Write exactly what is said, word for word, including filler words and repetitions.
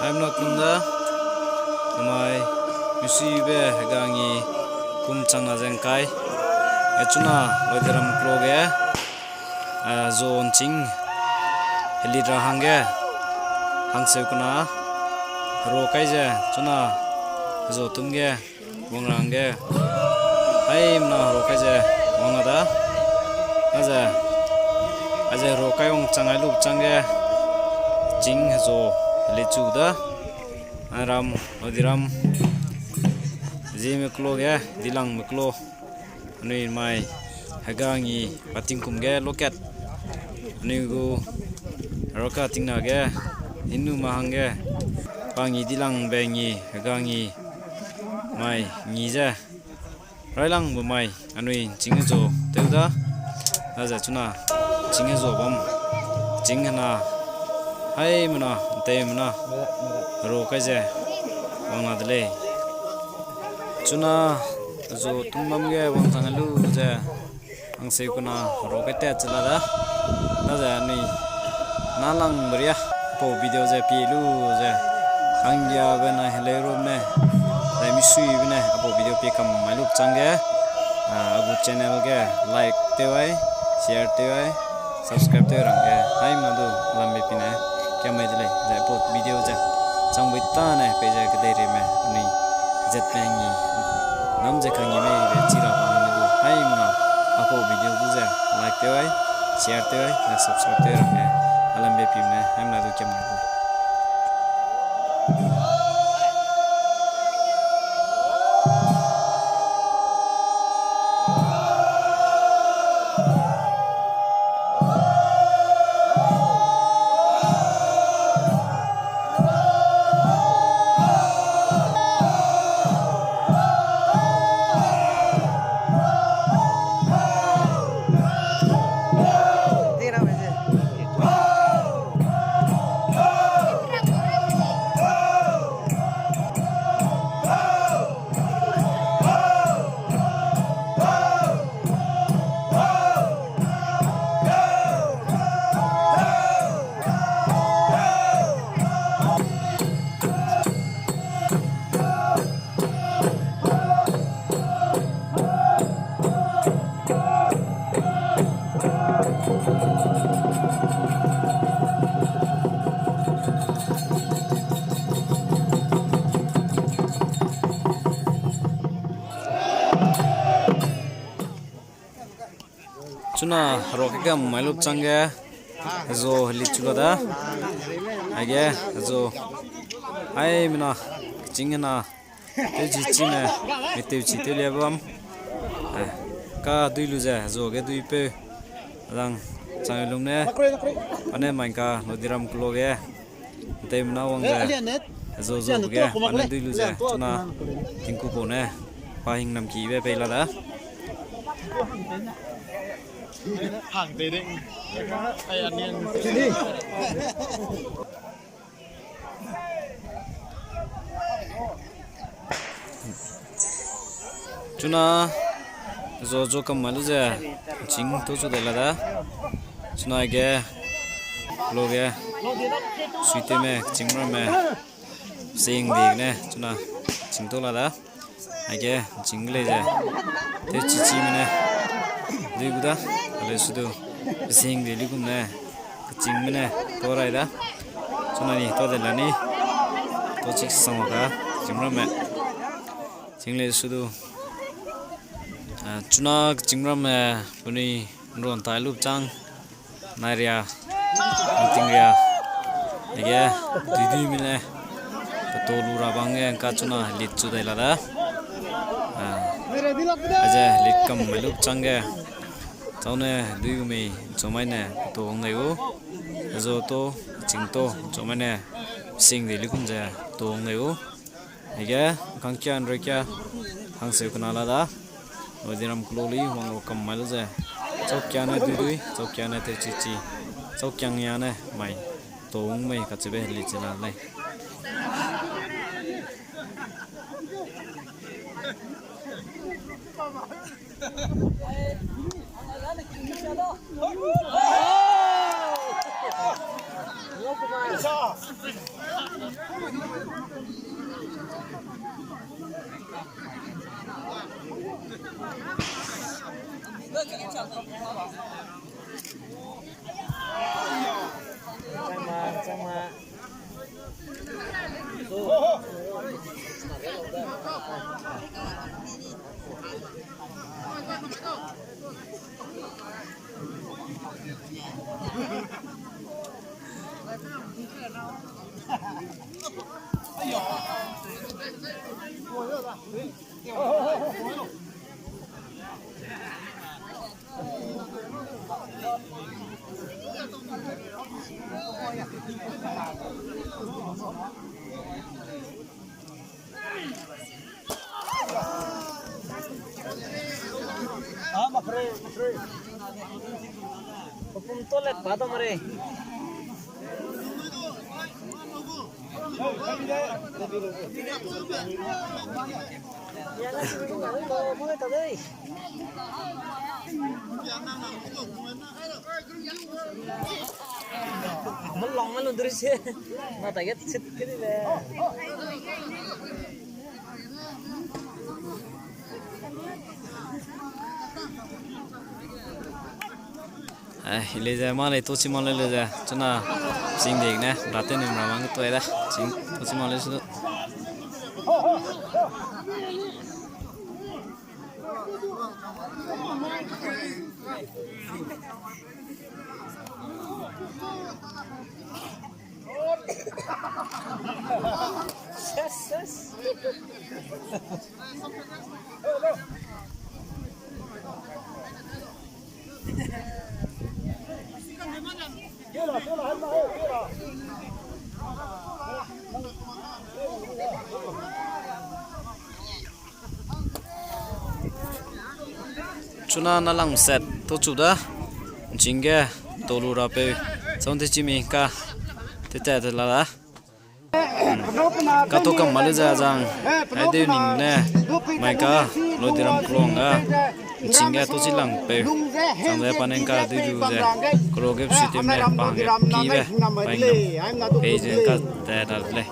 Aimna kum da, mai, misuibe hegangi kum changna zengkai. Echuna, Loideram klo ge, a, zo nching, helit ra hangge, hangseu kuna, hero kai ze, chuna, zo tum ge, wang ra hangge, aimna hero kai ze, wang a da, a ze, a ze hero kai wang chang ai lu chang ge, ching hezo, helit chu da, Aram, Loideram, Zeme klo ge, Dilangme klo, anui mai, hegangi, patingkum ge, lokat, anui gu, roka tingna ge, hinu mahang ge, pangi Dilangbe ngi, hegangi, mai, ngi ze, railangbe mai, anui, ching hezo, tew da, a ze chuna, ching hezo bam, ching hena, haimena, nteimena, hero kai ze, wang la de lei. Chuna, zo tum bam ge wang chang lu ze, hangseu kuna hero kai tat che la da. Na ze anui, nalangbe ria, apau video ze pie lu ze, hanggiabe na heleu rom ne, zai misuibe ne, apau video pie kam mai lu chang ge, a, a gu channel ge like tew ai, share tew ai, subscribe tew rangge, haimena du lambe pine, kiam mai de lei, zai apau video ze, changbui tane pei ze kedeireime, anui, zetme ngi, nam ze kangi mei be chi ra bam ne du, haimena, apau video du ze, like tew ai, share tew ai, zai subscribe tew rangge, a lambe pine, haimena du kiam mai de lei. Chuna hero kai kam mai lu chang ge, hezo helit chu la da. Aige, hezo. Haimena, keching hena. Tewchi chime, metewchi tew lia bam. Eh, ka dui lu ze, hezo ge dui peu. Adang, chang lung ne. Ane mai ka, Loideram klo ge. Nteimena wang ze, hezo zo ge, ane dui lu ze, chuna, tingku pau ne, pa hing nam kibe pei la da. Chuna, zo zo kam mai lu ze, ching tu chu dai la da. Chuna ge, lo ge, suiteme, ching ramme, sing di ne, chuna, ching tu la da. Aige, ching lei ze, tewchi chime ne, dui gu da, ale su du, sing di lu gum ne, kechingme ne, to rai da. Chuna ni, to de la ni, to chik sang ka, ching ramme. Ching lei su du. A, chuna keching ramme, penui nron tai lu chang, nai ria, nting ria, ege, dui dui mine, peto lu ra bang ge, ngka chuna lit chu dai la da. A, aze lit kam mai lu chang ge, tau ne dui gu mei, chomai ne, peto wang dai gu, azo to, ching to, chomai ne, sing de lu gum ze, to wang dai gu. Ege, kangkia nrekia, hangseu kena la da. Loideram klo li wang ro kam mai lu ze. Chaukia ne dui dui, chaukia ne tewchi chi. Chaukia ngia ne mai. To wang mei kacheube li che la lei. Ah, mapre, mapre. Pum toilet pa to mare. Melong malu duri se. Na ta get sit ke di le. Eh, ile ze ma le to chi ma le le ze. Chuna ching de ne, rate ne mra mang to da. Ching to chi ma le su. Chuna na lang set to chu da. Ching ge to lu ra pe. Chang te chi mi ka. Te te te la da. Ka to kam ma le za zang. Ai de ning ne. Mai ka lo di ram klong ga. Ching ge to chi lang pe. Chang ze pa neng ka du du ze. Kro ge si te me pa ge ki be. Pa neng. Pe ze ka te da le.